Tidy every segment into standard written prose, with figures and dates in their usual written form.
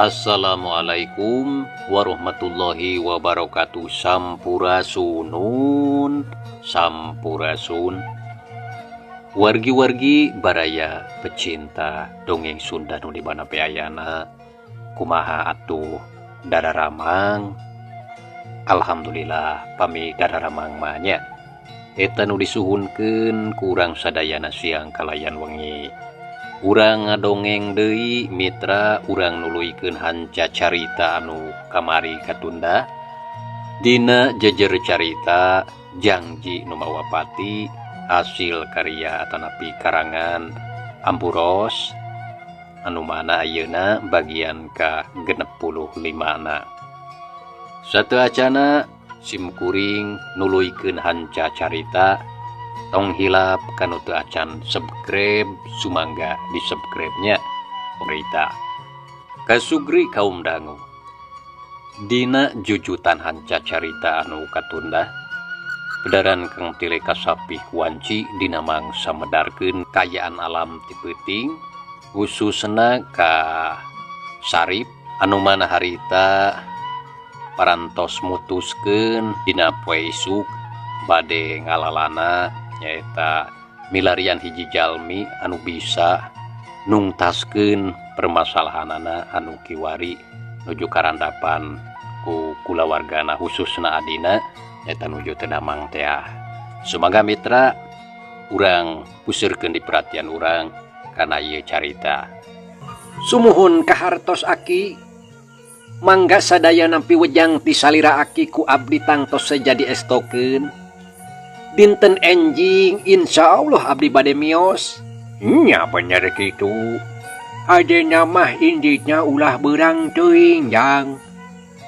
Assalamualaikum warahmatullahi wabarakatuh. Sampurasunun, sampurasun. Wargi-wargi baraya pecinta dongeng Sunda nu di mana pe ayana, kumaha atuh dararamang? Alhamdulillah pami dararamang mah nya. Eta nu disuhunkeun ku urang sadayana siang kalayan wengi. Urang ngadongeng deui mitra, urang nuluykeun hanca carita anu kamari katunda dina jejer carita Jangji Nu Mawa Pati, hasil karya atanapi karangan Ampuros, anu mana ayeuna bagian ka 65 na. Sateuacana sim kuring nuluykeun hanca carita, tong hilap kanu teu acan subscribe, sumangga di subscribe nya. Berita kasugri kaum dangu dina jujutan hanca carita anu katunda, pedaran Kang Tile kasapih wanci dina mangsa medarkeun kayaan alam ti peuting, khususna ka Sarip anu mana harita parantos mutuskeun dina poe isuk bade ngalalana, nyaeta milarian hiji jalmi anu bisa nungtaskeun permasalahanana anu kiwari nuju karandapan ku kulawargana, khususna adina nyaeta nuju teu damang tea. Sumangga mitra, urang puseurkeun di perhatian urang kana ieu carita. Sumuhun kahartos aki, mangga sadaya nampi wejang ti salira aki ku abdi tangtos sejadi estokeun. Dinten enjing insya Allah abdi bade mios. Nya bener kitu. Adena mah inditnya ulah berang teuing jang.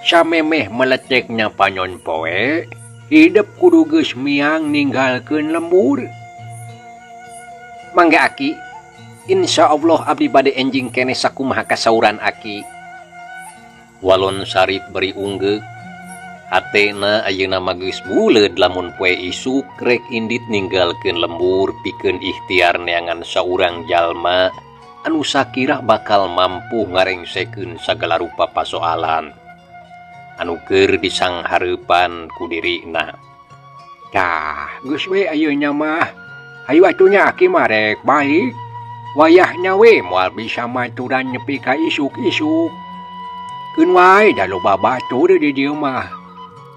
Samemeh meleteknya panon poe, hidup kudu geus miang ninggalkeun lembur. Mangga aki, insya Allah abdi bade enjing keneh sakumaha kasauran aki. Walon Sarip beri unggeuk, hatena ayeuna mah geus buleud lamun poe isuk rek indit ninggalkeun lembur pikeun ikhtiar neangan saurang jalma anu sakira bakal mampu ngarengsekeun sagala rupa pasoalan anu keur disanghareupan ku dirina. Tah, geus we ayeuna mah. Hayu atuh nya aki mah rek balik. Wayahna we moal bisa maturan nepi ka isuk-isuk. Keun wae da loba batur di dieu mah.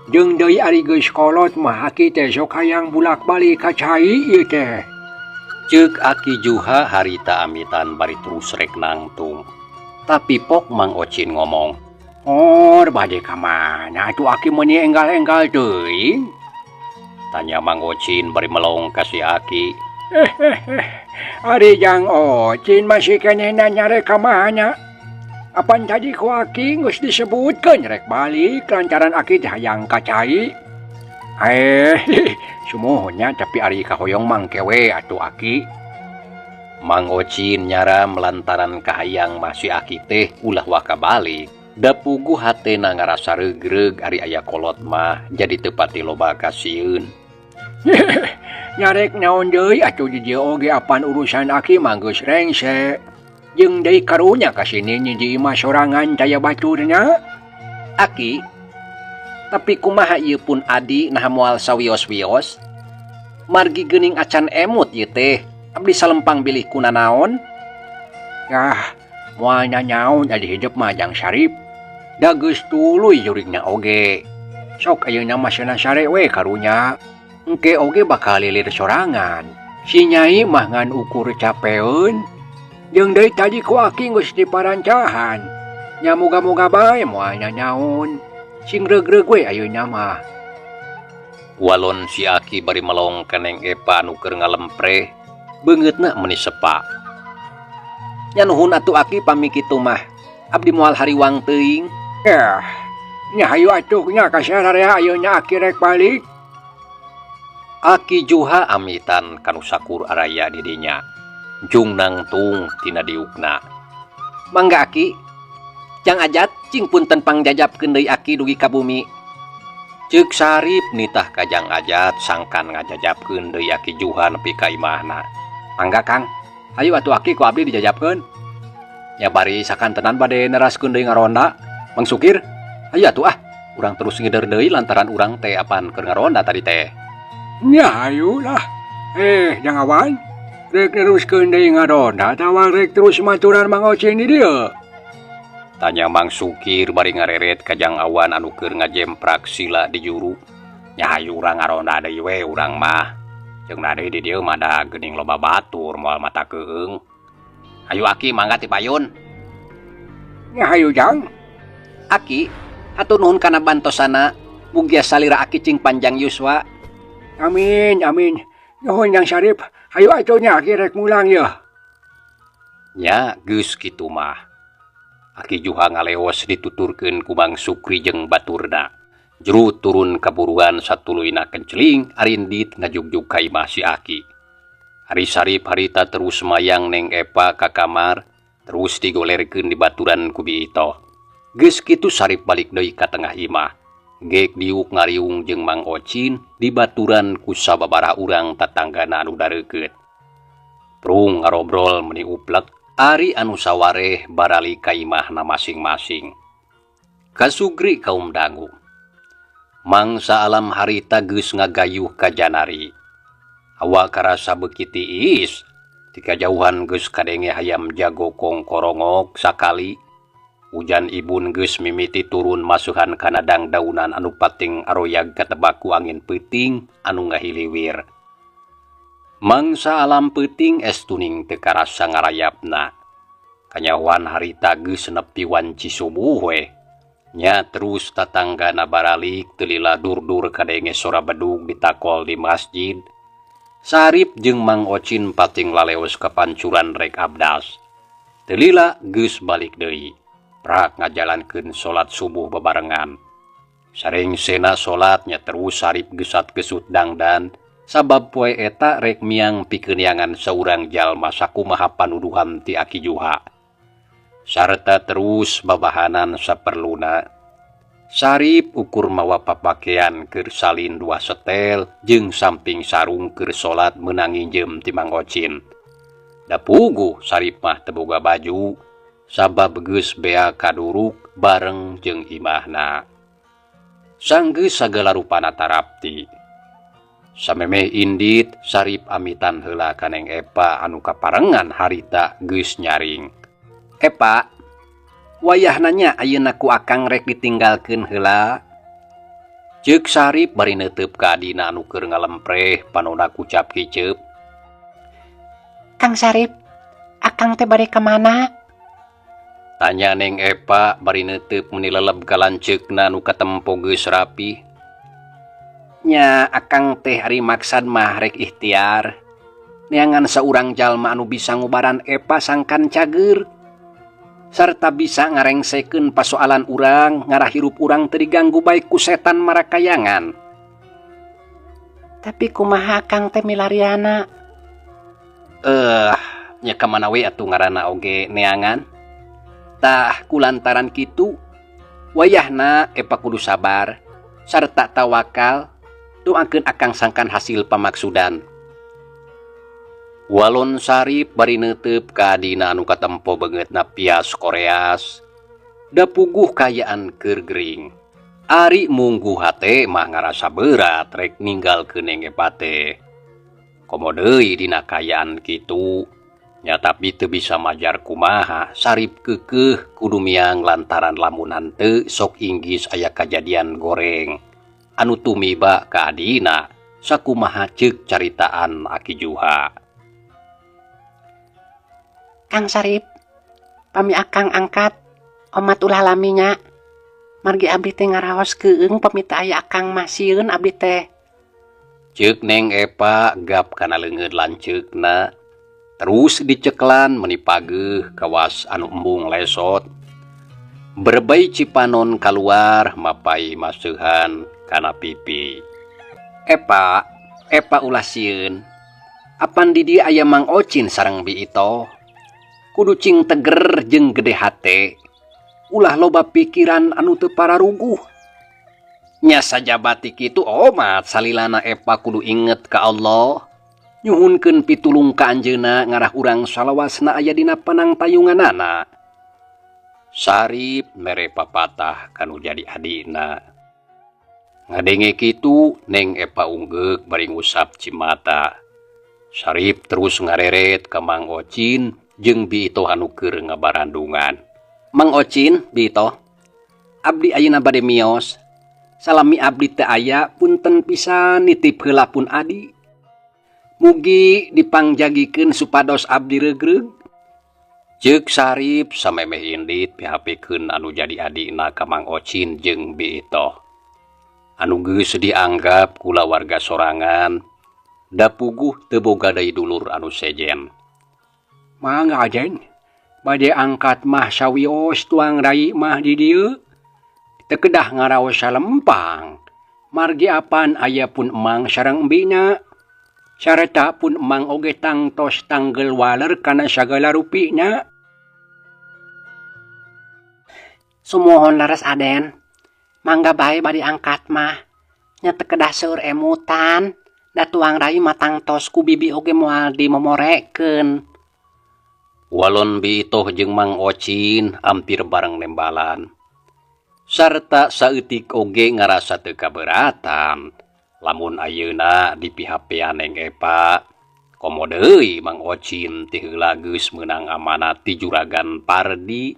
Jeung deui ari geus kolot mah aki teh sok hayang bulak-balik ka cai ieu teh. Ceuk Aki Juha harita amitan bari terus rek nangtung. Tapi pok Mang Ocin ngomong, Or bade ka mana atuh aki meuni enggal-enggal teuing? Tanya Mang Ocin bari melong ka si Aki. Ari Jang Ocin masih keneh nanya rek ka mana? Apan tadi ku aki geus disebutkeun rek balik lantaran aki teh hayang ka cai. Sumuhunnya tapi ari kahoyong mangke we atuh aki. Mang Ocin nyaram lantaran kahayang masih aki teh ulah waka balik. Da puguh hatena ngarasa regreg ari aya kolot mah jadi teu pati loba kasieun. Nyarek naon deui atuh di dieu oge apan urusan aki mah geus rengse. Jeung deui karunya ka sini di imah sorangan taya baturnya. Aki, tapi kumaha ieu pun adi naha moal sawios-wios? Margi geuning acan emut ieu teh, abdi salempang bilih kunanaon? Yah, moal nyanyaon adi hidup mah Jang Sarip. Da geus tuluy jurigna oge. Sok ayeuna mah cenah sare we karunya. Engke oge bakal lilir sorangan. Si nyai mah ngan ukur capeun. Jeung deui tadi ku aki geus diparancahan. Nya moga-moga bae moal nyanyaon. Sing regreg we ayeuna mah. Walon si aki bari melong ka Neng Epa anu keur ngalempreh, beungeutna meuni sepa. Nya nuhun atuh aki pami kitu mah. Abdi moal hariwang teuing. Nya hayu atuh nya ka sararea ayeuna aki rek balik. Aki Juha amitan kanu sakur araya di dinya. Jung nangtung tina diukna. Mangga aki, Jang Ajat cing punten pangjajapkeun deui aki dugi ka bumi. Ceuk Sarip nitah ka Jang Ajat sangkan ngajajapkeun deui Aki Juha nepi ka imahna. Mangga Kang, hayu atuh aki ku abdi dijajapkeun. Nya bari sakantenan bade neraskeun deui ngaronda. Mang Sukir, hayu atuh ah, urang terus ngider deui lantaran urang teh apan keur ngaronda tadi teh. Nya hayu lah. Eh, Jang Awan, rek neruskeun deui ngaronda atawa rek terus maturan Mang Ocin di dieu? Tanya Mang Sukir bari ngareret ka Jang Awan anu keur ngajemprak sila di juru. Nya hayu urang ngaronda deui we urang mah. Jeung deui di dieu mah da geuning loba batur moal mata keueung. Hayu Aki mangga ti payun. Nya hayu Jang. Aki, hatur nuhun kana bantosana. Mugia salira Aki cing panjang yuswa. Amin, amin. Nuhun Jang Sarip. Hayu atuh nya Aki rek mulang yeuh. Nya geus kitu mah. Aki Juha ngaleos dituturkeun ku Mang Sukri jeung baturna. Juru turun kaburuan satuluyna kenceling arindit ngajugjug ka imah si Aki. Ari Sarip harita terus mayang Neng Epa ka kamar, terus digolerkeun di baturan ku Bi Itoh. Geus kitu Sarip balik deui ka tengah imah. Geek diuk ngariung jeung Mang Ocin dibaturan ku sababaraha urang tatanggana anu dareukeut. Prung ngarobrol meni uplek, ari anu sawareh barali ka imahna masing-masing. Kasugri kaum dangu. Mangsa alam harita geus ngagayuh ka janari. Hawa karasa beuki tiis, ti kajauhan geus kadenge hayam jago kongkorongok sakali. Hujan ibun geus mimiti turun masuhan kana dangdaunan anu pating aroyag katebak ku angin peuting anu ngahiliwir. Mangsa alam peuting estuning teu karasa ngarayapna. Kanyahoan harita geus nepi wanci subuh we. Nya terus tatanggana baralik teu lila dur-dur kadenge sora bedug ditakol di masjid. Sarip jeung Mang Ocin pating laleos ka pancuran rek abdas. Teu lila geus balik deui. Prak ngajalankeun salat subuh bebarengan. Sarengsena salatnya terus Sarip gesat-gesut dangdan sabab poe eta rek miang pikeun neangan saurang jalma sakumaha panuduhan ti Aki Juha. Sarta terus babahanan saperluna. Sarip ukur mawa papakean keur salin dua setel jeung samping sarung keur salat meunang nginjem ti Mang Ocin. Da puguh Sarip mah teu boga baju sabab geus bea kaduruk bareng jeung imahna. Sanggeus sagala rupana tarapti. Samemeh indit Sarip amitan heula ka Neng Epa anu kaparengan harita geus nyaring. Epa, wayahna nya ayeuna ku akang rek ditinggalkeun heula. Ceuk Sarip bari neuteub ka adina anu keur ngalempreh panona kucap kiceup. Kang Sarip, akang teh bade ka mana? Tanya Neng Epa bari neuteub meni leleb ka lanceukna anu katempo geus rapi. Nya akang teh ari maksad mah rek ikhtiar. Neangan saurang jalma anu bisa ngubaran Epa sangkan cager. Sarta bisa ngarengsekeun pasoalan urang, ngarah hirup urang teu diganggu bae ku setan marakayangan. Tapi kumaha akang teh milariana? Nya ka mana we atuh ngaranna oge neangan. Tah kulantaran kitu wayahna Epa kudu sabar sarta tawakal, doakeun akang sangkan hasil pamaksudan. Walon Sarip bari neuteub ka adina anu katempo beungeutna pias koreas. Da puguh kaayaan keur gering. Ari mungguh hate mah ngarasa berat rek ninggalkeun Neng Epa teh. Komo deui dina kaayaan kitu. Nya tapi teu bisa majar kumaha, Sarip keukeuh kudu miang lantaran lamun henteu sok inggis aya kajadian goreng anu tumiba ka adina sakumaha ceuk caritaan Aki Juha. Kang Sarip, pami akang angkat omat ulah laminya. Margi abdi teh ngaraos keueung pami teu aya akang mah sieun abdi teh. Ceuk Neng Epa gap kana leungeun lanceukna. Terus diceklan meni pageuh kawas anu embung lesot. Berbei cipanon kaluar mapai maseuhan kana pipi. Epa, Epa ulah sieun. Apan di dieu aya Mang Ocin sareng Bi Itoh. Kudu cing teger jeung gede hate. Ulah loba pikiran anu teu pararuguh. Nya sajabati kitu omat salilana Epa kudu inget ka Allah. Nyuhunkeun pitulung ka anjeunna ngarah urang salawasna aya dina panangtayunganana. Sarip mere papatah kanu jadi adina. Ngadenge kitu Neng Epa unggeuk bari ngusap cimata. Sarip terus ngareret ka Mang Ocin jeung Bi Itoh anu keur ngabarandungan. Mang Ocin, Bi Itoh, abdi ayeuna bade mios. Salami abdi teu aya punten pisan nitip heula pun adi. Mugi dipangjagikeun supados abdi regreg. Ceuk Sarip samemeh indit pihapikeun anu jadi adina ka Mang Ocin jeung Bi Itoh. Anu geus dianggap kulawarga sorangan, da puguh teu boga deui dulur anu sejen. Mangga Ajen, bade angkat mah sawios tuang rai mah di dieu. Teu kedah ngaraos salempang. Margi apan aya pun emang sareng embina. Sareta pun emang oge tangtos tanggel waler kana sagala rupina. Sumuhun leres Aden. Mangga bae bade angkat mah. Nya teu kedah seueur emutan. Da tuang rai mah tangtos ku bibi oge moal dimomorekeun. Walon Bi Itoh jeung Mang Ocin ampir bareng nembalan. Sarta saeutik oge ngarasa teu kaberatan. Lamun ayeuna dipihapean Neng Epa, komo deui Mang Ocin ti heula geus meunang amanat ti Juragan Pardi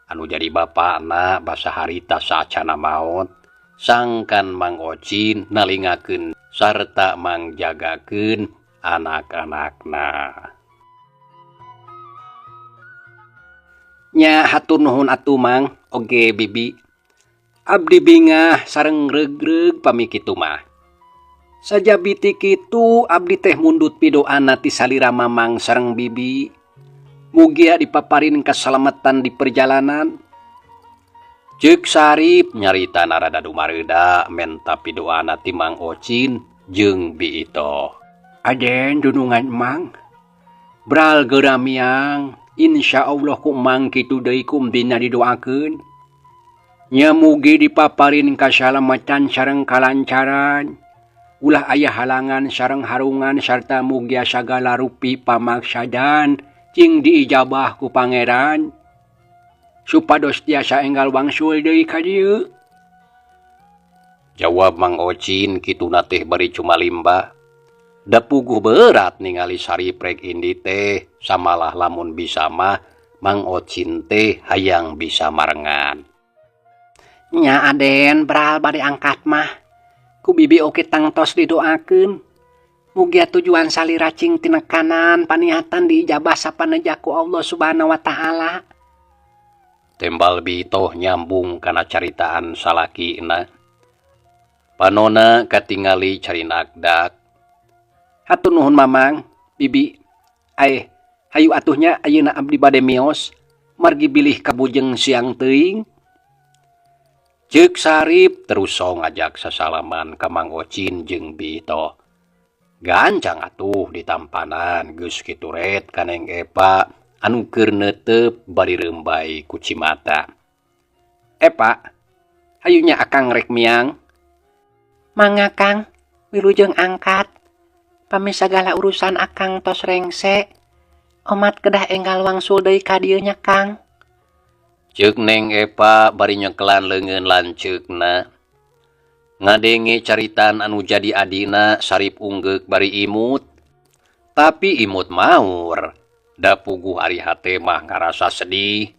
anu jadi bapana basa harita saacana maot. Sangkan Mang Ocin nalingakeun sarta mangjagakeun anak-anakna. Nya hatur nuhun atuh Mang oge Bibi. Abdi bingah sareng regreg pami kitu mah. Sajabi ti kitu abdi teh mundut pidoana ti salira Mamang sareng Bibi. Mugia dipaparin kasalamatan di perjalanan. Ceuk Sarip nyarita narada dumareuda menta pidoana ti Mang Ocin jeung Bi Itoh. Aden dunungan Mang. Bral geura miang, insya Allah ku Mang kitu deui ku embina didoakeun. Nya mugi dipaparin kasalamatan sareng kalancaran. Ulah aya halangan sareng harungan sarta mugia sagala rupi pamaksadan cing diijabah ku pangeran. Supados tiasa enggal wangsul deui ka dieu. Jawab Mang Ocin kituna teh bari cumalimba. Da puguh berat ningali Sarip rek indi teh samalah lamun bisa mah Mang Ocin teh hayang bisa marengan. Nya Aden bral bade angkat mah. Ku bibi oge tangtos didoakeun. Mugia tujuan salira cing tinekanan paniatan diijabah sapaneja ku Allah Subhanahu wa taala. Tembal Bi Itoh nyambung kana caritaan salakina. Panona katingali carinakdak. Hatur nuhun Mamang, Bibi. Aeh, hayu atuhnya ayeuna abdi bade mios. Margi bilih kabujeng siang teuing. Ceuk Sarip terus so ngajak sasalaman ka Mang Ocin jeung Bi Itoh. Gancang atuh ditampanan geus kitu ret ka Neng Epa anu keur neuteup bari reumbay ku cimata. Epa, hayunya akang rek miang. Mangga Kang, wilujeng angkat. Pami sagala urusan akang tos rengse. Omat kedah enggal wangsul deui ka dieu nya Kang. Ceuk Neng Epa bari nyekelan leungeun lanceukna. Ngadenge caritaan anu jadi adina Sarip unggeuk bari imut. Tapi imut maur. Da puguh ari hate mah ngarasa sedih.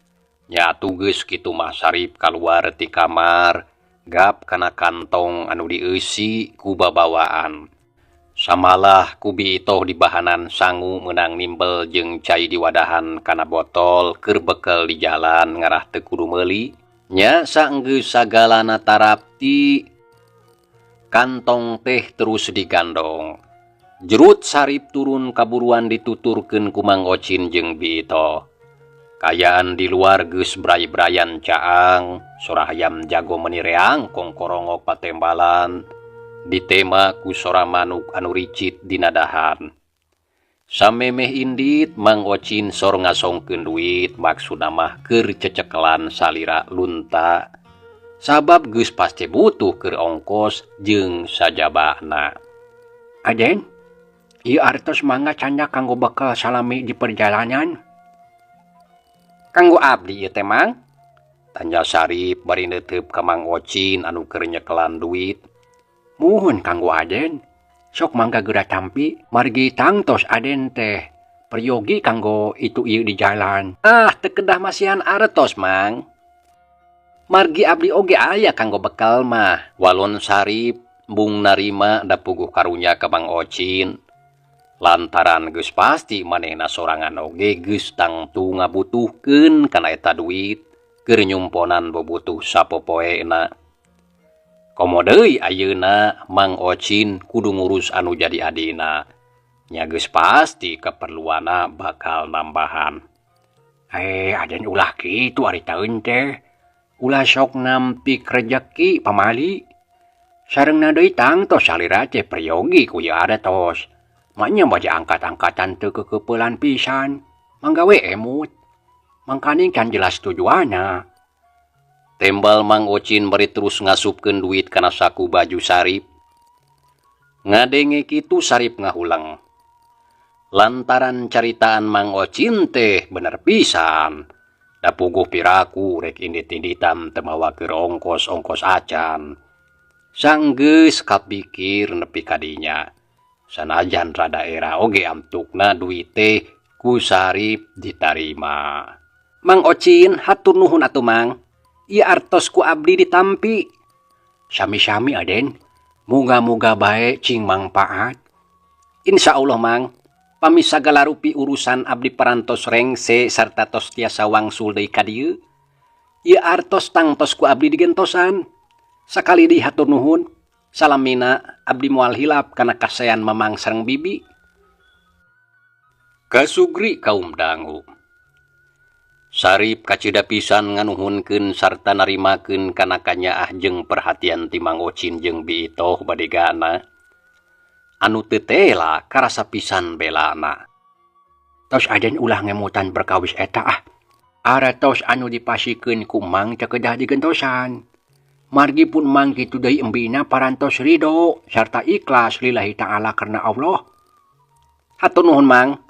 Nya atuh geus kitu mah Sarip kaluar ti kamar, gap kana kantong anu dieusi ku babawaan. Samalah ku Bi Itoh dibahanan sangu meunang nimbel jeung cai diwadahan kana botol keur bekel di jalan ngarah teu kudu meuli. Nya saenggeus sagalana tarapti, kantong teh terus digandong. Jerut Sarip turun kaburuan dituturkeun ku Mang Ocin jeung Bi Itoh. Kayaan di luar geus bray-brayan caang, sora hayam jago meuni reang kongkorongok patembalan. Ditema ku sora manuk anu ricit dina dahan. Samemeh indit Mang Ocin sor ngasongkeun duit maksudna mah keur cecekelan salira lunta. Sabab geus pasti butuh keur ongkos jeung sajabana. Aden, ieu artos mangga canda kanggo bekal salami di perjalanan. Kanggo abdi ieu teh Mang. Tanya Sarip bari neuteup ka Mang Ocin anu keur nyekelan duit. Muhun kanggo Aden. Sok mangga geura tampi, margi tangtos Aden teh peryogi kanggo itu ieu di jalan. Ah, teu kedah masihan artos, Mang. Margi abdi oge aya kanggo bekal mah. Walon Sarip embung narima da puguh karunya ka Mang Ocin. Lantaran geus pasti manehna sorangan oge geus tangtu ngabutuhkeun kana eta duit keur nyumponan bobutuh sapopoena. Komo deui ayeuna Mang Ocin kudu ngurus anu jadi adina. Nya geus pasti kaperluanna bakal nambahan. Aden ulah kitu ari taeun teh. Ulah sok nampik rejeki pamali. Sarengna deui tangtos salira teh peryogi ku ieu artos. Maknya bade angkat-angkatan teu kekeupelan pisan. Mangga we emut. Mangkaning can jelas tujuanna. Tembal Mang Ocin bari terus ngasupkeun duit kana saku baju Sarip. Ngadenge kitu Sarip ngahuleng. Lantaran caritaan Mang Ocin teh bener pisan. Da puguh piraku rek indit-inditan teu mawa keur ongkos-ongkos acan. Sanggeus kapikir nepi ka dinya. Sanajan rada era oge antukna duit teh ku Sarip ditarima. Mang Ocin hatur nuhun atuh Mang. Ieu artos ku abdi ditampi. Sami-sami Aden. Muga-muga bae cing mangpaat. Insya Allah Mang. Pami sagala rupi urusan abdi parantos rengse sarta tos tiasa wangsul deui ka dieu. Ieu artos tangtos ku abdi digentosan. Sakali deui hatur nuhun. Salamina abdi moal hilap kana kasaean Mamang sareng Bibi. Kasugri kaum dangu. Sarip kacida pisan nganuhunkeun sarta narimakeun kana kanyaah jeung perhatian ti Mang Ocin jeung Bi Itoh badegana. Anu teu tela karasa pisan belana. Tos Aden ulah ngemutan perkawis eta ah. Aratos anu dipasikeun ku Mang teu kedah digentosan. Margi pun Mang kitu deui embina parantos ridho sarta ikhlas lillahi ta'ala karena Allah. Hatur nuhun Mang.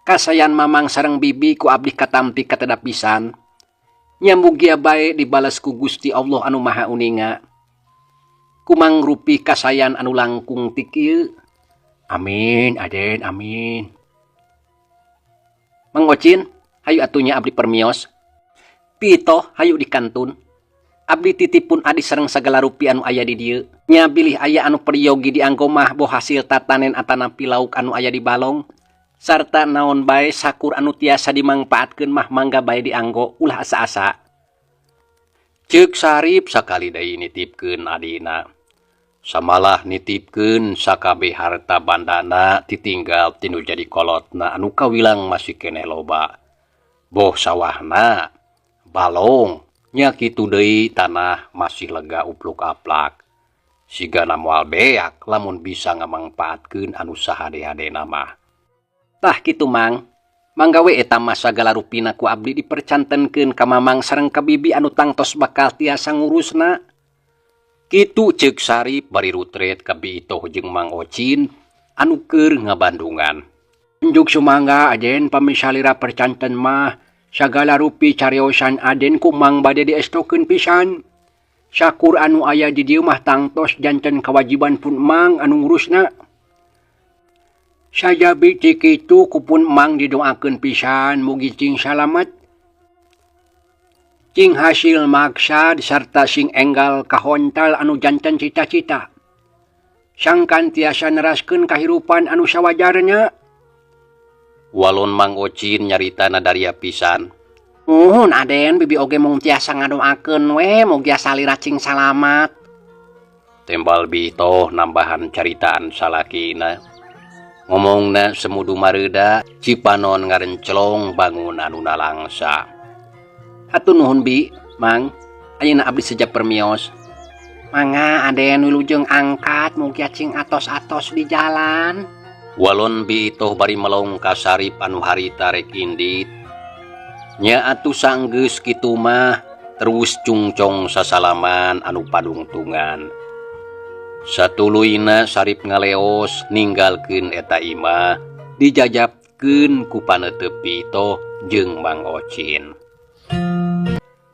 Kasayan Mamang sareng Bibi ku abdi katampi katedap pisan. Nya mugia bae dibales ku Gusti Allah anu Maha Uninga. Kumang rupi kasayan anu langkung ti kieu. Amin Aden, amin. Mang Ocin, hayu atunya abdi permios. Pitoh hayu dikantun. Abdi titipun adi sareng sagala rupi anu aya di dieu. Nya bilih aya anu peryogi dianggo mah boh hasil tatanen atanapi lauk anu aya di balong. Sarta naon bae sakur anu tiasa dimangpaatkeun mah mangga bae dianggo ulah asa-asa. Ceuk Sarip sakali deui nitipkeun adina. Samalah nitipkeun sakabeh harta bandana titinggal tinu jadi kolotna anu kawilang masih keneh loba. Boh sawahna, balong, nya kitu deui tanah masih lega upluk-aplak. Sigana moal beak lamun bisa ngamangpaatkeun anu sahade-hadena mah. Tah kitu Mang, mangga we eta mah sagala rupina ku abdi dipercantenkeun ka Mamang sareng ka Bibi anu tangtos bakal tiasa ngurusna. Kitu ceuk Sarip bari rutret ka Bi Itoh jeung Mang Ocin anu keur ngabandungan. Unjuk sumangga Aden pami salira percanten mah sagala rupi cariosan Aden ku Mang bade diestokeun pisan. Sakur anu aya di dieu mah tangtos janten kewajiban pun Mang anu ngurusna. Sajabi ti kitu ku pun Mang didoakeun pisan mugi cing salamet. Cing hasil maksad sarta sing enggal kahontal anu janten cita-cita. Sangkan tiasa neraskeun kahirupan anu sawajarnya. Walon Mang Ocin nyarita nadaria pisan. Muhun Aden, Bibi oge mung tiasa ngadoakeun we mugia salira cing salamat. Tembal Bitoh nambahan caritaan salakina. Ngomongna semudu mareuda, cipanon ngarencelong bangun anu nalangsa. Hatur nuhun Bi, Mang. Ayeuna abdi seja permios. Mangga Aden wilujeng angkat mugia cing atos-atos di jalan. Walon Bi Itoh bari melong ka Sarip anu harita rek indit. Nya atuh sanggeus kitu mah terus cungcong sasalaman anu padungtungan. Satuluyna Sarip ngaleos ninggalkeun eta imah dijajabkeun ku paneuteup Bi Itoh jeung Mang Ocin.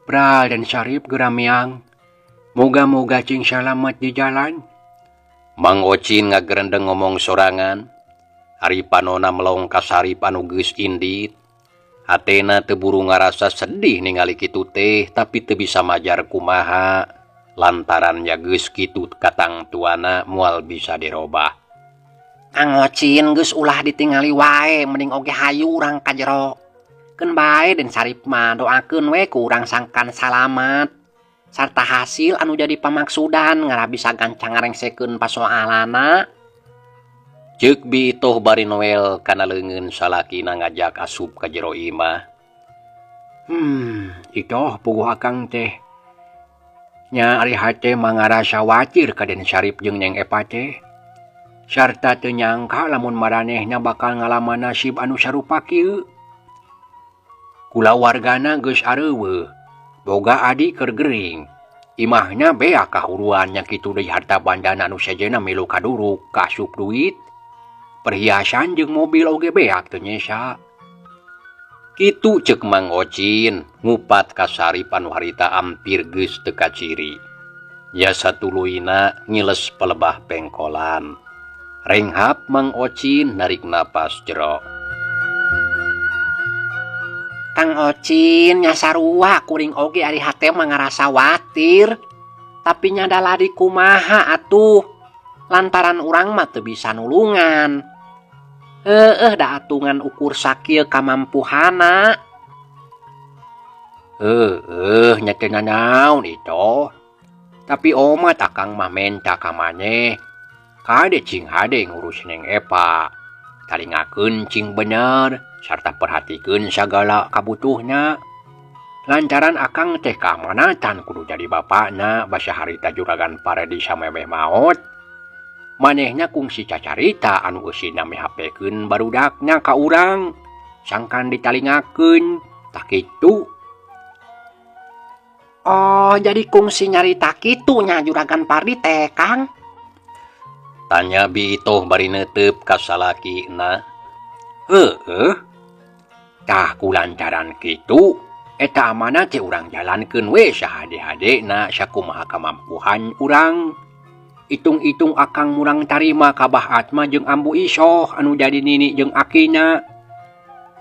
Pral Den Sarip geura miang. Moga-moga cing salamet di jalan. Mang Ocin ngagerendeng ngomong sorangan. Ari panona melong ka Sarip anu geus indit. Hatena teu buru ngarasa sedih ningali kitu teh tapi teu bisa majar kumaha lantaran nya geus kitu katangtuana moal bisa dirobah. Kang Ocin geus ulah ditingali wae mending oge hayu urang ka jero. Keun bae Den Sarip mah doakeun we ku urang sangkan salamat sarta hasil anu jadi pamaksudan ngarah bisa gancang ngarengsekeun pasoalanna. Ceuk Bi Itoh bari noel kana leungeun salakina ngajak asup ka jero imah. Itoh puguh akang teh. Nya ari hate mah ngarasa watir ka Den Sarip jeung Neng Epa teh. Sarta teu nyangka lamun maranehna bakal ngalaman nasib anu sarupa kieu. Kulawargana geus areuweuh, boga adi keur gering. Imahna beak kahuruan nya kitu deui harta bandana anu sejenna milu kaduruk kaasup duit. Perhiasan jeung mobil oge beak teu nyesa. Kitu ceuk Mang Ocin ngupat ka Sarip anu harita ampir geus teu kaciri. Jasa tuluyna ngiles pelebah pengkolan. Renghap Mang Ocin narik napas jero. Kang Ocin nya sarua kuring oge ari hate mah ngarasa watir. Tapi nya daladi kumaha atuh. Lantaran urang mah teu bisa nulungan. Heueuh da atungan ukur sakieu kamampuhana. Heueuh nya teu nanaon itoh. Tapi omat akang mah menta ka maneh. Kade cing hade ngurus Neng Epa. Talingakeun cing bener sarta perhatikeun sagala kabutuhna. Lantaran akang teh kaamanatan kudu jadi bapakna basa harita juragan Paredi samemeh maot. Manehna kungsi cacarita anu eusina mihapekeun barudakna ka urang sangkan ditalingakeun tah kitu. Oh, jadi kungsi nyarita kitu nya juragan Pardi teh, Kang? Tanya Bi Itoh bari neuteup ka salakina. Heueuh. Tah kulantaran kitu eta amanah teh urang jalankeun we sahade-hadena sakumaha kamampuhan urang. Itung-itung akang murang tarima ka Bah Atma jeung Ambu Isoh anu jadi nini jeung akina.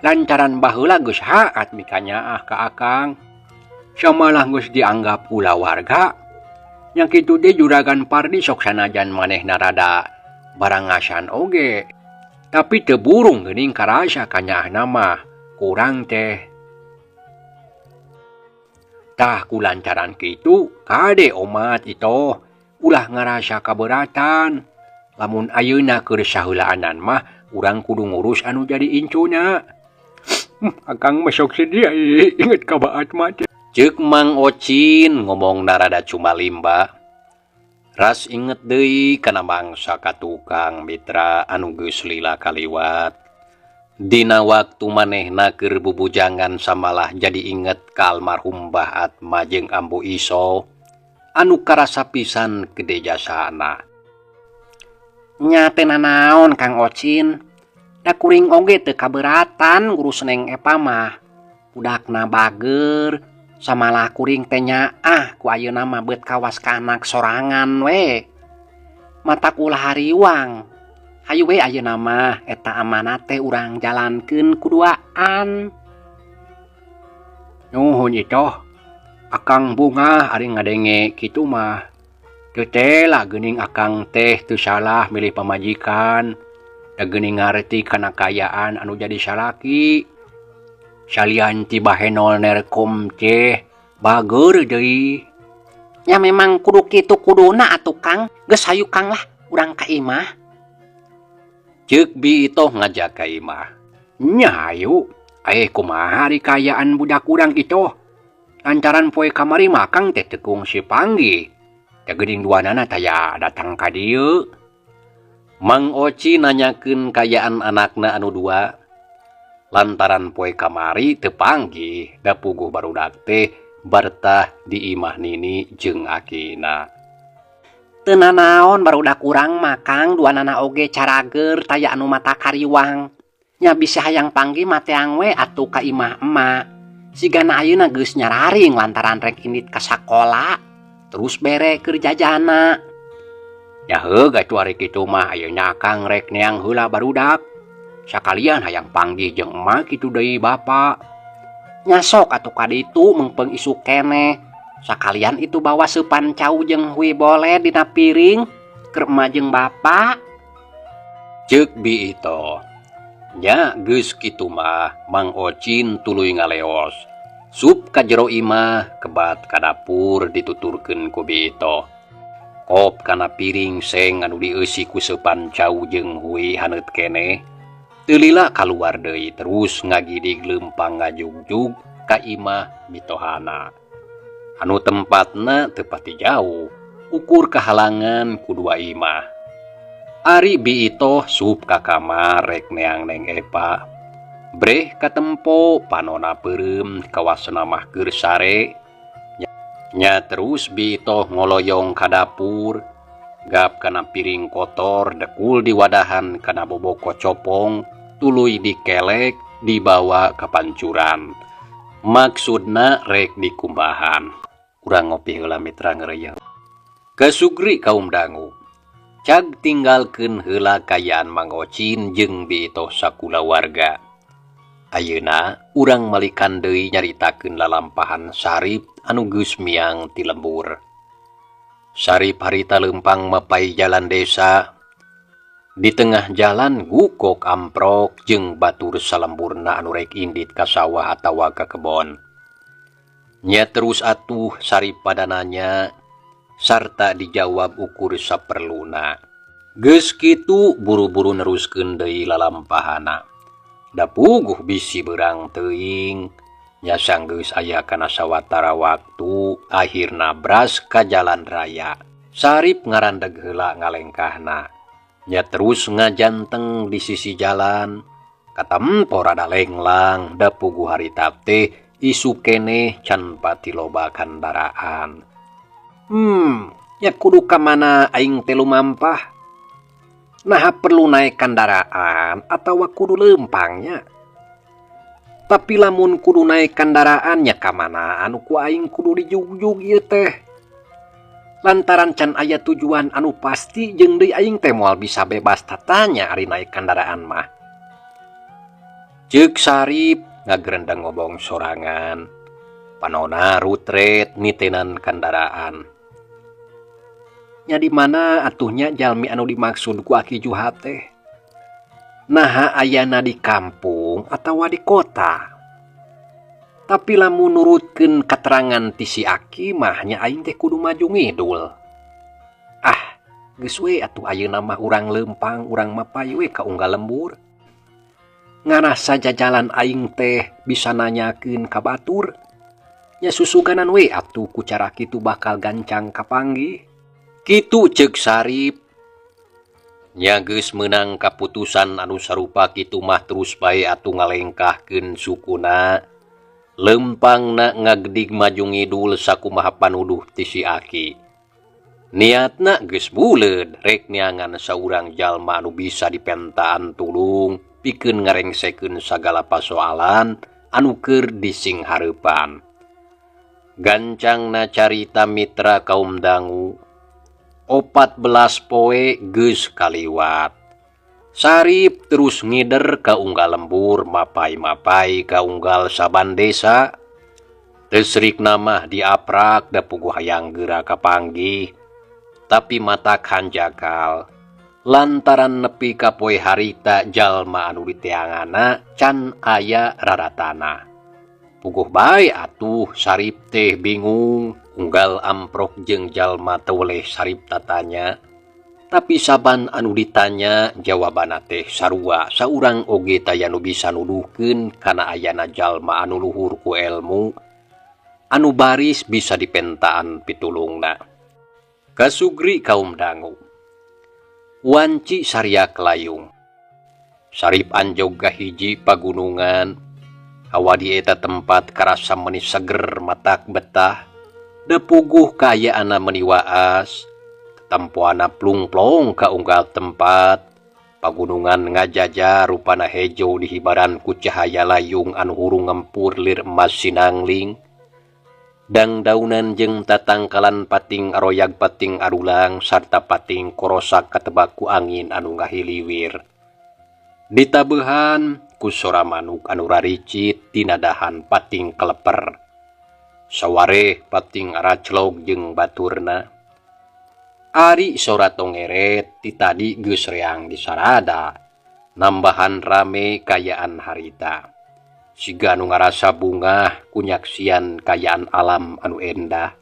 Lantaran baheula geus haat mikanyaah ka akang. Samalah geus dianggap kulawarga. Nya kitu deui juragan Pardi sok sanajan manehna rada barangasan oge. Tapi teu burung geuning karasa kanyaahna mah kurang teh. Tah kulantaran kitu kade omat itoh ulah ngarasa kaberatan. Lamun ayeuna keur saheulaanan mah urang kudu ngurus anu jadi incuna. Akang mah sok sedih inget ka Bah Atma teh. Ceuk Mang Ocin ngomong narada cumalimba. Ras inget deui kana mangsa ka tukang mitra anu geus lila kaliwat. Dina waktu manehna keur bubujangan samalah jadi inget ka almarhum Bah Atma jeung Ambu Iso anu karasa pisan gede jasana. Nya teu nanaon Kang Ocin. Da kuring oge teu kaberatan ngurus Neng Epa mah. Budakna bager. Samalah kuring teh nyaah ku ayeuna mah beut kawas ka anak sorangan we. Matak ulah hariwang. Hayu we ayeuna mah eta amanat teh urang jalankeun kuduaan. Nuhun itoh. Akang bungah ari ngadenge kitu mah. Teu tela geuning akang teh teu salah milih pamajikan. Da geuning ngarti kana kaayaan anu jadi salaki. Salian ti bahenol nerkom teh bager deui. Nya memang kudu kitu kuduna atuh Kang. Geus hayu Kang lah urang ka imah. Ceuk Bi Itoh ngajak ka imah. Nya hayu. Kumaha ari kaayaan budak urang itoh? Lantaran poe kamari mah Kang teh teu kungsi panggih. Teh geuning duanana taya datang ka dieu. Mang Oci nanyakeun kaayaan anakna anu dua. Lantaran poe kamari teu panggih da puguh barudak teh bartah di imah nini jeung akina. Teu nanaon barudak urang mah Kang, duanana oge carager taya anu mata kariwang. Nya bisi hayang panggih mah teang we atuh ka imah emak. Sigana ayeuna geus nyararing lantaran rek indit ka sakola terus bere keur jajana. Nya heug atuh ari kitu mah ayeuna akang rek neang heula barudak. Sakalian hayang panggih jeung emak kitu deui bapa. Nya sok atuh ka ditu meungpeung isuk keneh. Sakalian itu bawa seupan cau jeung hui boled dina piring keur emak jeung bapa. Ceuk Bi Itoh. Nya geus kitu mah Mang Ocin tuluy ngaleos. Sup ka jero imah kebat ka dapur dituturkeun ku Bi Itoh. Kop kana piring seng anu dieusi ku seupan cau jeung hui haneut keneh. Teu lila kaluar deui terus ngagidig leumpang ngajugjug ka imah mitohana. Anu tempatna teu pati jauh, ukur kahalangan ku dua imah. Ari Bi Itoh sup ka kamar rek neang Neng Epa. Breh katempo panona peureum kawasna mah keur sare. Nya terus Bi Itoh ngoloyong ka dapur, gap kana piring kotor dekul diwadahan kana boboko copong, tuluy dikelek dibawa ka pancuran. Maksudna rek dikumbahan. Urang ngopi heula mitra ngeureuyeung. Kasugri kaum dangu. Cag tinggalkeun heula kaayaan Mang Ocin jeung Bi Itoh sakulawarga. Ayeuna urang malikan deui nyaritakeun lalampahan Sarip anu geus miang ti lembur. Sarip harita leumpang mapay jalan desa. Di tengah jalan gukok amprok jeung batur salemburna anu rek indit ka sawah atawa ka kebon. Nya terus atuh Sarip pada nanya sarta dijawab ukur saperluna. Geus kitu buru-buru neruskeun deui lalampahana. Da puguh bisi beurang teuing. Nya sanggeus aya kana sawatara waktu akhirna bras ka jalan raya. Sarip ngarandeg heula ngalengkahna. Nya terus ngajanteng di sisi jalan. Katempo rada lenglang da puguh harita teh isuk keneh can pati loba kandaraan. Nya kudu ka mana aing teh lumampah? Naha perlu naik kandaraan atawa kudu leumpangnya? Tapi lamun kudu naik kandaraan nya ka mana anu ku aing kudu dijugjug ieu teh? Lantaran can aya tujuan anu pasti jeung deui aing teh moal bisa bebas tatanya ari naik kandaraan mah. Ceuk Sarip ngagerendeng ngomong sorangan. Panona rutret nitenan kandaraan. Nya di mana atuhnya jalmi anu dimaksud ku Aki Juha teh? Naha ayana di kampung atawa di kota? Tapi lamun nurutkeun katerangan ti si Aki mah nya aing teh kudu maju ngidul. Ah, geus we atuh ayeuna mah urang leumpang, urang mapay we ka unggal lembur. Ngarasa jajalan aing teh bisa nanyakeun ka batur. Nya susuganan we atuh ku cara kitu bakal gancang kapanggih. Kitu ceuk Sarip. Nya geus meunang kaputusan anu sarupa kitu mah terus bae atuh ngalengkahkeun sukuna. Leumpangna ngagedig maju ngidul sakumaha panuduh ti si Aki. Niatna geus buleud rek neangan saurang jalma anu bisa dipentaan tulung pikeun ngarengsekeun sagala pasoalan anu keur disinghareupan. Gancangna carita mitra kaum dangu. 14 poe geus kaliwat. Sarip terus ngider ka unggal lembur mapai-mapai ka unggal saban desa. Tesrikna mah diaprak da puguh hayang geura kapanggih. Tapi mata hanjakal. Lantaran nepi ka poe harita jalma anu diteanganna can aya raratana. Puguh bae atuh Sarip teh bingung. Unggal amprok jeung jalma teu weleh Sarip tatanya. Tapi saban anu ditanya jawabanna teh sarua saurang oge taya nu bisa nuduhkeun kana ayana jalma anu luhur ku elmu anu baris bisa dipentaan pitulungna. Kasugri kaum dangu. Wanci sariak layung. Sarip anjog ka hiji pagunungan. Hawa di eta tempat karasa meuni seger matak betah. Da puguh kaayaanna meuni waas. Tempoana plung-plong ka unggal tempat. Pagunungan ngajajar rupana hejo dihibaran ku cahaya layung anu hurung ngempur lir emas sinangling. Dangdaunan jeung tatangkalan pating aroyag pating arulang sarta pating korosak katebak ku angin anu ngahiliwir. Ditabehan ku sora manuk anu raricit dina dahan pating keleper. Sawareh pating araclog jeung baturna. Ari sora tongeret ti tadi geus reang disarada. Nambahan rame kayaan harita. Siga anu ngarasa bungah ku nyaksian kayaan alam anu endah.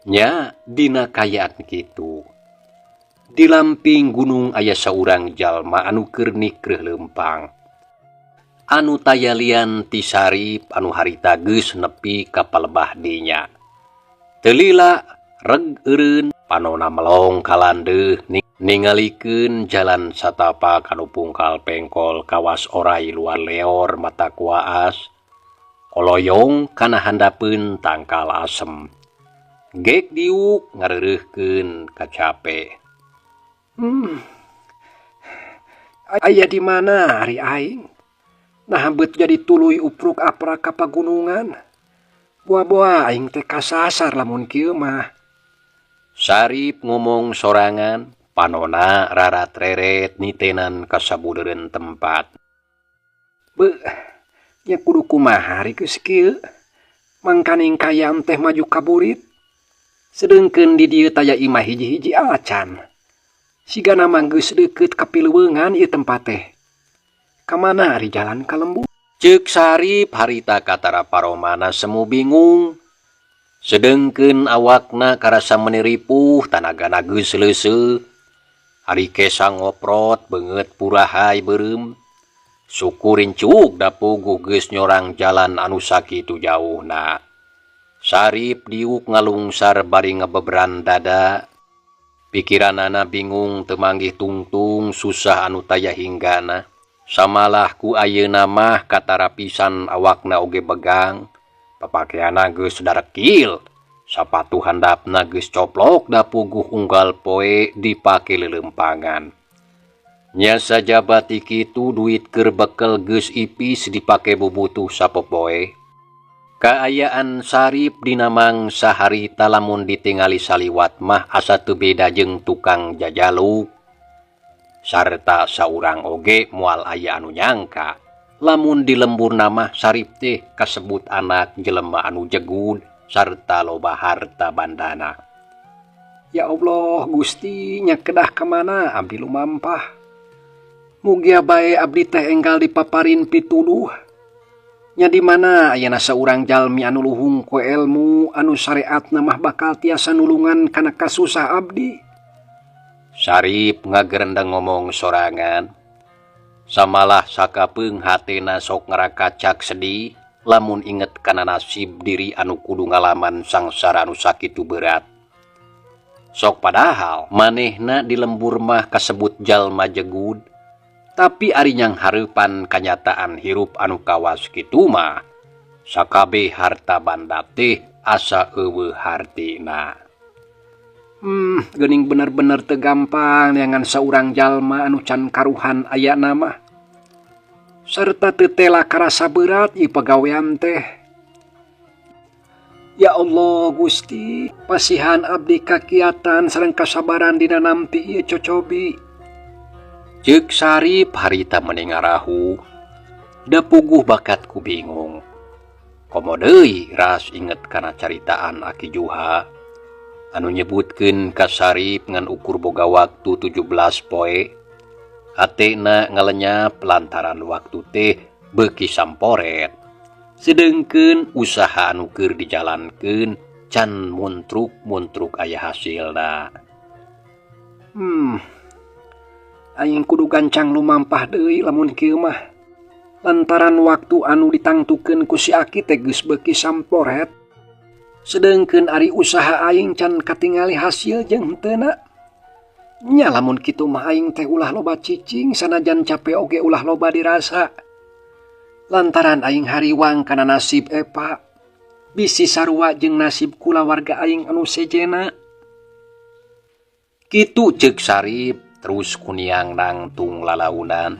Nya dina kayaan kitu. Di lamping gunung aya saurang jalma anu keur nikreuh leumpang. Anu taya lian ti Sarip anu harita geus nepi ka palebah dinya. Teu lila reg eureun panona melong ka landeuh ningalikeun jalan satapak anu pungkal pengkol kawas orai luar leor mata kuaas. Koloyong kana handapeun tangkal asem. Gek diuk ngareureuhkeun kacape. Aya di mana ari aing? Nah beut jadi tuluy upruk aprak ka pagunungan. Boa-boa aing teh kasasar lamun kieu mah. Sarip ngomong sorangan, panona rarat-reret nitenan kasabudeureun tempat. Beuh, nya kudu kumaha ari geus kieu? Mangkaning kayaan teh maju ka burit. Sedengkeun di dieu taya imah hiji-hiji acan. Sigana mah geus deukeut ka pileuweungan ieu tempat teh. Ka mana ari jalan ka lembur? Ceuk Sarip harita katara paromana semu bingung. Sedengkeun awakna karasa meuni ripuh tanagana geus leuseuh. Ari kesa ngoprot beungeut purahai beureum. Syukur incuk da puguh geus nyorang jalan anu sakitu jauhna. Sarip diuk ngalungsar bari ngebeberan dada. Pikiranana bingung teu manggih tungtung susah anu taya hinggana. Samalah ku ayeuna mah katara pisan awakna oge begang. Papakeanna geus darekil. Sapatu handapna geus coplok da puguh unggal poe dipake leuleumpangan. Nya sajaba ti kitu duit keur bekel geus ipis dipake bubutuh sapopoe. Kaayaan Sarip dina mangsa harita lamun ditingali saliwat mah asa teu beda jeung tukang jajaluk. Sarta saurang oge moal aya anu nyangka lamun di lemburna mah Sarip teh kasebut anak jelema anu jegud sarta loba harta bandana. Ya Allah Gusti, nya kedah ka mana abdi lumampah. Mugia bae abdi teh enggal dipaparin pituduh. Nya di mana ayana saurang jalmi anu luhung ku elmu anu syariatna mah bakal tiasa nulungan kana kasusah abdi. Sarip ngagerendeng ngomong sorangan. Samalah sakapeung hatena sok ngarakacak sedih lamun inget kana nasib diri anu kudu ngalaman sangsara anu sakitu berat. Sok padahal manehna di lembur mah kasebut jalma jegud, tapi ari nyang hareupan kanyataan hirup anu kawas kitu mah sakabeh harta banda teh asa eueuh hartina. Geuning bener-bener teu gampang neangan saurang jalma anu can karuhan ayana mah. Serta teu tela karasa berat ieu pagawean teh. Ya Allah Gusti, pasihan abdi kakiatan sareng kasabaran dina nampi ieu cocobi. Ceuk Sarip harita meni ngarahu, da puguh bakat ku bingung. Komo deui ras inget kana caritaan Aki Juha anu nyebutkeun ka Sarip ngan ukur boga waktu 17 poe. Hatena ngalenyap lantaran waktu teh beuki samporet. Sedengkeun usaha anu keur dijalankeun can muntruk-muntruk aya hasilna. Aing kudu gancang lumampah deui lamun kieu mah. Lantaran waktu anu ditangtukeun ku si Aki teh geus beuki samporet. Sedengkeun ari usaha aing can katingali hasil jeung henteuna. Nya lamun kitu mah aing teh ulah loba cicing sanajan cape oge ulah loba dirasa. Lantaran aing hariwang kana nasib Epa. Bisi sarua jeung nasib kulawarga aing anu sejena. Kitu ceuk Sarip Terus kuniang nangtung lalaunan.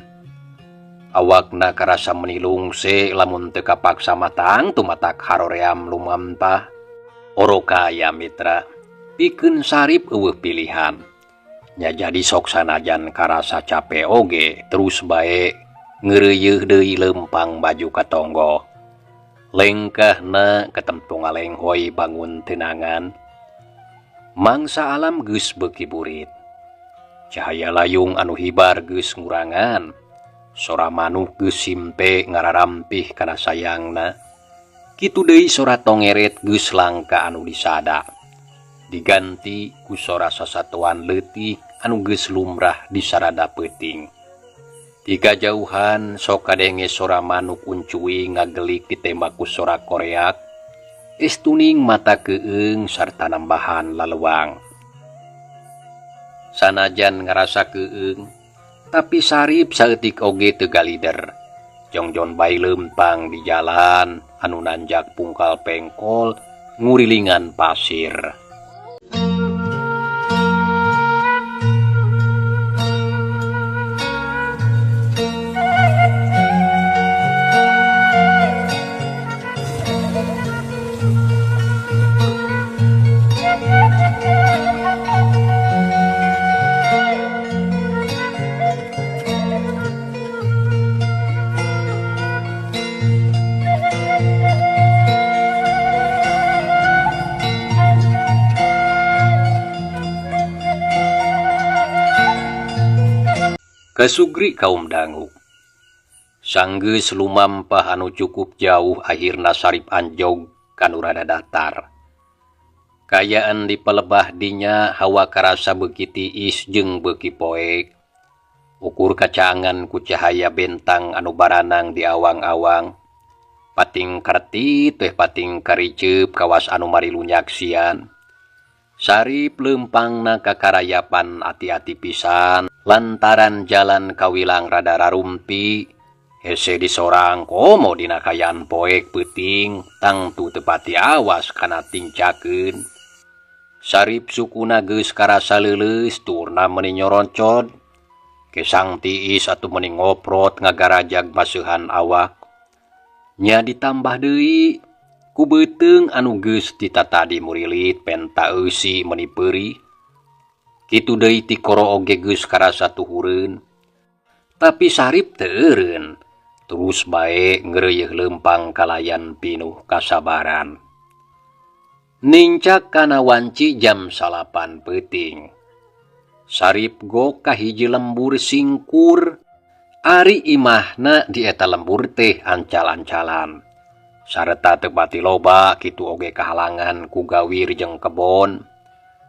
Awakna karasa meni lungse lamun teu kapaksa matang tumatak haroream lumampah. Orokaya mitra, pikeun Sarip eueuh pilihan. Nya jadi sok sanajan karasa cape oge terus bae ngeureuyeuh deui leumpang baju ka tonggoh. Lengkahna katempo ngalenghoy bangun tenangan. Mangsa alam geus beuki burit. Cahaya layung anu hibar geus ngurangan. Sora manuk geus simpe ngararampih kana sayangna. Kitu deui sora tongeret geus langka anu disada. Diganti ku sora sasatoan leutik anu geus lumrah di sarada peuting. Ti kajauhan sok kadenge sora manuk uncuing ngagelik ditembak ku sora koreak. Estuning mata keung sarta nambahan lalewang. Sanajan ngarasa keung, tapi Sarip saeutik oge teu galider. Jongjon bae leumpang di jalan anu nanjak pungkal pengkol ngurilingan pasir. Kasugri kaum dangu. Sanggeus lumampah anu cukup jauh akhirna Sarip anjog kanu rada datar. Kayaan di pelebah dinya hawa karasa beuki tiis jeung beuki poek. Ukur kacangan ku cahaya bentang anu baranang di awang-awang. Pating karti teh pating kariceup kawas anu marilu nyaksian. Sarip leumpangna kakarayapan ati-ati pisan lantaran jalan kawilang rada rarumpi hese disorang komo dina kaayaan poek peuting tangtu teu pati awas kana tincakeun. Sarip sukuna geus karasa leuleus turna meuni nyoroncod kesang tiis atuh meuni ngoprot ngagarajag maseuhan awak. Nya ditambah deui ku beuteung anu geus ditatadi murilit penta eusi meuni peurih. Kitu deui tikoro oge geus karasa tuhureun. Tapi Sarip teu eureun, terus bae ngeureuyeuh leumpang kalayan pinuh kasabaran. Nincak kana wanci jam 9 peuting. Sarip gok ka hiji lembur singkur, ari imahna di eta lembur teh ancal-ancalan. Sareta teu pati loba kitu oge kahalangan ku gawir jeung kebon.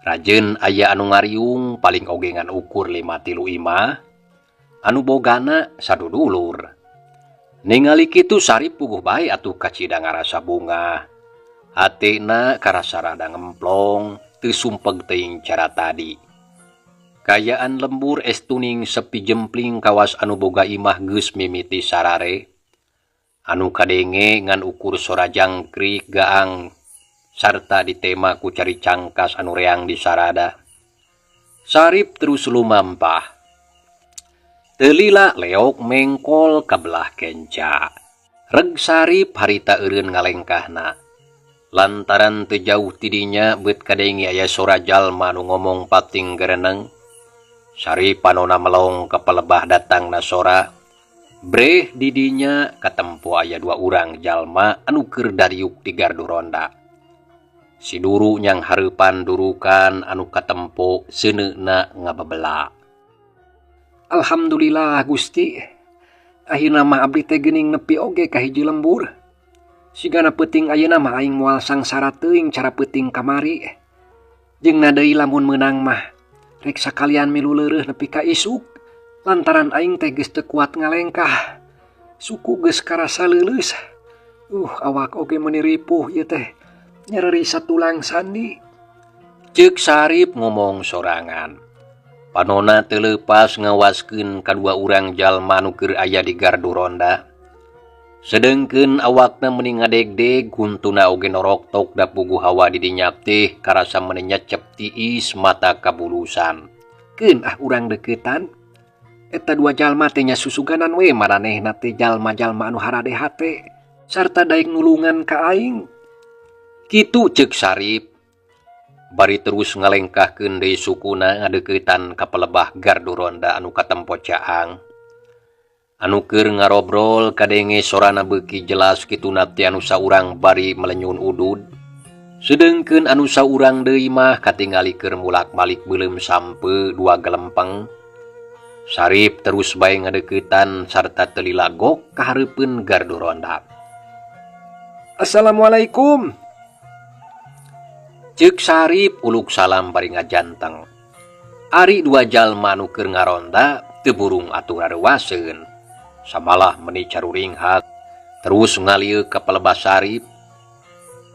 Rajeun aya anu ngariung paling oge ngan ukur 5-3 imah, anu bogana sadudulur. Ningali kitu Sarip puguh bae atuh kacida ngarasa bungah. Hatena karasa rada ngemplong, teu sumpeg teuing cara tadi. Kayaan lembur estuning sepi jempling kawas anu boga imah geus mimiti sarare. Anu kadenge ngan ukur sora jangkrik gaang sarta ditema ku cari cangkas anu reang di sarada. Sarip terus lumampah. Telila leok mengkol ka belah kenca. Reg Sarip harita eureun ngalengkahna. Lantaran teu jauh tidinya beut kadenge aya sora jalma nu ngomong pating gereneng. Sarip panona melong ka pelebah datangna sora. Breh didinya katempo aya 2 urang jalma anu keur dariuk di gardu ronda. Si duru nyang hareupan durukan anu katempo seuneuna ngabebela. Alhamdulillah Gusti, akhirna mah abdi teh geuning nepi oge ka hiji lembur. Sigana peuting ayeuna mah aing moal sangsara teuing cara peuting kamari. Jeung na deui lamun meunang mah rek sakalian milu leureuh nepi ka isuk. Lantaran aing teh geus teu kuat ngalengkah. Suku geus karasa leuleus. Awak oge meuni ripuh ieu teh. Nyereri satulang sandi. Ceuk Sarip ngomong sorangan. Panona teu leupas ngawaskeun kadua urang jalma nu keur aya di gardu ronda. Sedengkeun awakna meuni ngadegdeg, guntuna oge noroktok da puguh hawa di dinya teh karasa meuni nyecep tiis mata kabulusan. Keun ah urang deuketan. Eta dua jalma teh nya susuganan we maranehna teh jalma-jalma anu harade hate sarta daek nulungan ka aing. Kitu ceuk Sarip. Bari terus ngalengkahkeun deui sukuna ngadeuketan ka pelebah gardu ronda anu katempo caang. Anu keur ngarobrol kadenge sorana beuki jelas kituna teh anu saurang bari melenyun udud. Sedengkeun anu saurang deui mah katingali keur mulak-malik beuleum sampe dua gelempeng. Sarip terus bae ngadeuketan sarta teu lila gok ka hareupeun gardu ronda. Assalamualaikum. Ceuk Sarip uluk salam bari ngajanteng. Ari dua jalma anu keur ngaronda teu burung atuh rareuwaseun. Samalah meni caruringhak terus ngalieuk ka pelebah Sarip.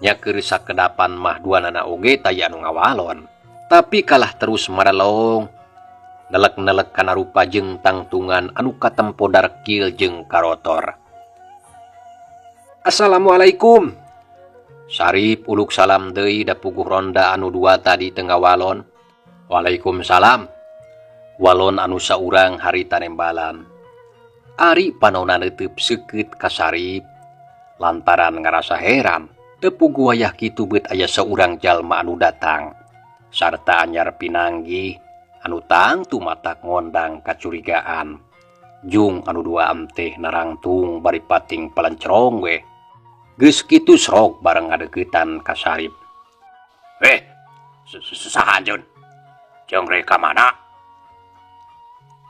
Nya keur sakedapan mah duanana oge taya anu ngawalon. Tapi kalah terus marelong. Nelek-nelek kana rupa jeung tangtungan anu katempo darkil jeung karotor. Assalamualaikum. Sarip uluk salam deui da puguh ronda anu dua tadi teu ngawalon. Waalaikumsalam. Walon anu saurang harita nembalan. Ari panona neuteub seukeut ka Sarip lantaran ngarasa heran teu puguh wayah kitu beut aya saurang jalma anu datang sarta anyar pinanggih anu tangtu matak ngondang kacurigaan. Jung anu dua teh narangtung bari pating palencrong we. Geus kitu srok bareng ngadeuketan ka Sarip. Saha anjeun? Jeung rek ka mana?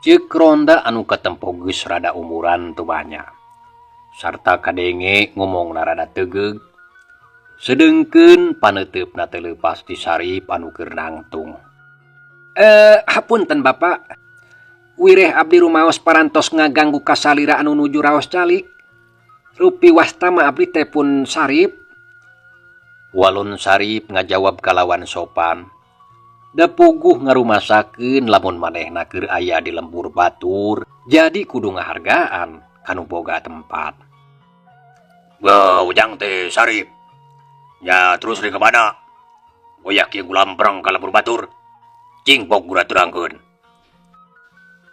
Ceuk ronda anu katempo geus rada umuran teu banyak. Sarta kadenge ngomongna rada tegeug. Sedengkeun paneuteupna teu leupas ti Sarip anu keur nangtung. Hapunten Bapak. Wireh abdi rumaos parantos ngaganggu kasalira anu nuju raos calik. Rupi wasta mah abdi teh pun Sarip. Walon Sarip ngajawab kalawan sopan. Da puguh ngarumasakeun lamun manehna keur aya di lembur batur, jadi kudu ngahargaan kanu boga tempat. Wah, ujang teh Sarip. Ya terus rek ka mana? Goyak ieu gulamprang ka lembur batur. Cing pok gura terangkeun.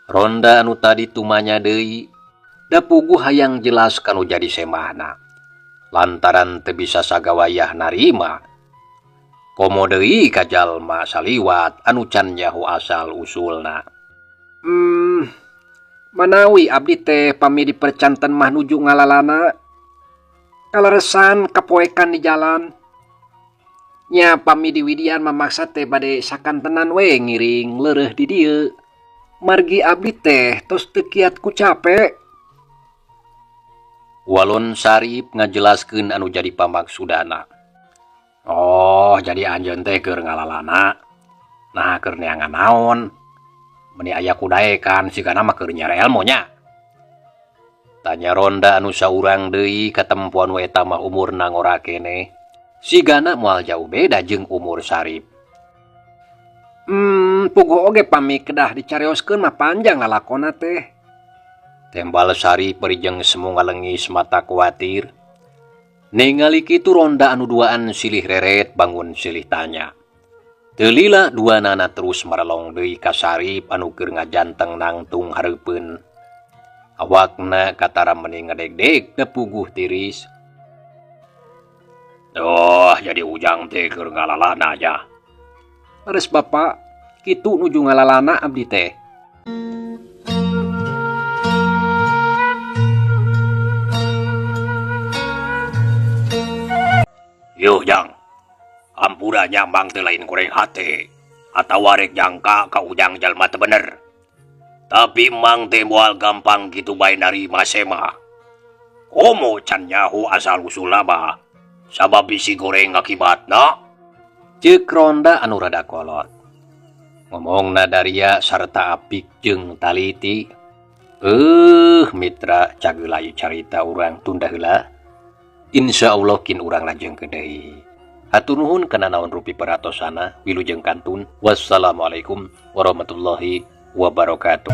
Ronda anu tadi tumanya deui, da puguh hayang jelas kanu jadi semahna. Lantaran teu bisa sagawayah narima. Komo deui ka jalma saliwat anu can nyaho asal usulna. Manawi abdi teh pami dipercanten mah nuju ngalalana. Kaleresan kapoekan di jalan. Nya pami diwidian mamaksa teh bade sakantenan we ngiring leureuh di dieu. Margi abdi teh tos teu kiat ku capek. Walon Sarip ngajelaskeun anu jadi pamaksudana. Oh, jadi anjeun teh keur ngalalana. Nah, keur neangan naon? Meni aya kudaekan sigana mah keur nyare elmonya. Tanya ronda anu saurang deui katempuan we eta mah umurna ngora keneh. Sigana moal jauh beda jeung umur Sarip. Puguh oge pami kedah dicarioskeun mah panjang lalakonna teh. Tembal Sarip bari jeung semu ngalengis mata kuatir. Ningali kitu ronda anu duaan silih reret bangun silih tanya. Teu lila duanana terus marelong deui ka Sarip anu keur ngajanteng nangtung hareupeun. Awakna katara meni ngedegdeg da puguh tiris. Oh, jadi ujang teh keur ngalalana nya. Leres Bapak, kitu nuju ngalalana abdi teh. Yuh jang, ampura nyambang teh lain goreng hate atawa rek nyangka ka ujang jalma teu bener. Tapi mang teh moal gampang kitu bae narima sema. Komo can nyaho asal usulna mah, sabab bisi goreng akibatna. Ceuk ronda anu rada kolot. Ngomongna daria sarta apik jeung taliti. Mitra cageula ieu carita urang tunda heula. Insya Allah kin urang lajengkeun deui. Hatur nuhun kana naon rupi peratosana, wilujeng kantun. Wassalamualaikum warahmatullahi wabarakatuh.